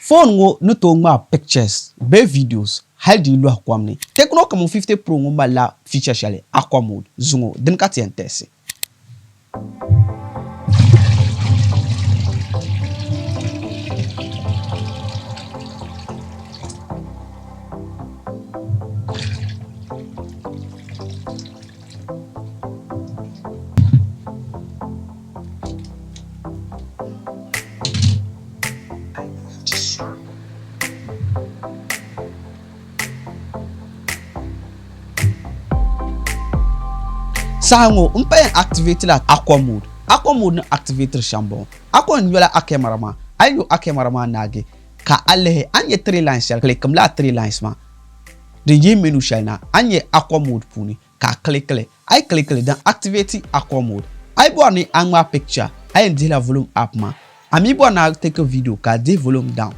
Phone ŋɔ ni tooi ŋmaai pictures bee videos hali di yi lɔhi kom ni. Tecno Camon 50 Pro ŋɔ malila feature shɛli Aqua Mode zuŋɔ dini ka ti yɛn tɛsi. Saha ŋɔ m pa yɛn activate la aqua mode. Aqua mode ni activatiri shɛm bɔŋɔ. A ko n yola a camera maa, a yi yo a camera maa naagi ka a lihi a ni nyɛ 3 lines shɛli click m laa 3 lines maa din yihi menu shɛli na a ni nyɛ aqua mode puuni ka a click li. A yi click li din activate aqua mode. A yi bɔri ni a ŋmaai picture a yɛn dihila volume up maa. A mi bɔri ni a take video ka a dihi volume down.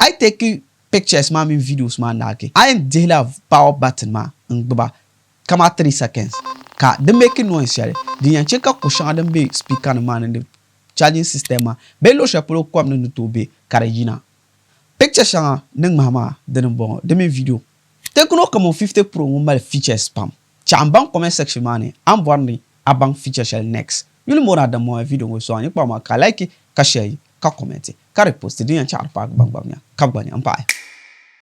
A yi take pictures maa mini videos maa naagi, a yɛn dihila power button maa n-gbuba kamani 3 seconds ka di make noise shɛli din yɛn che ka ko shɛŋa din be speaker nim maa ni ni charging system maa bee luɣ shɛli polo kom ni ni tooi be ka di yina. Picture shɛŋa ni ŋmahi maa dini m-bɔŋɔ di mini video. Tecno Camon 50 Pro ŋɔ mali features pam. Chaɣ m-baŋ comment section maa ni a ni bɔri ni a baŋ feature shɛli next. Yuli m-booni Adam Mohammed video ŋɔ sɔŋ n-kpaŋ maa ka like ka share ka comment ka repost din yɛn chaɣiri paaki gbaŋ gbaŋ nya ka bɛ gba nya m-pahi.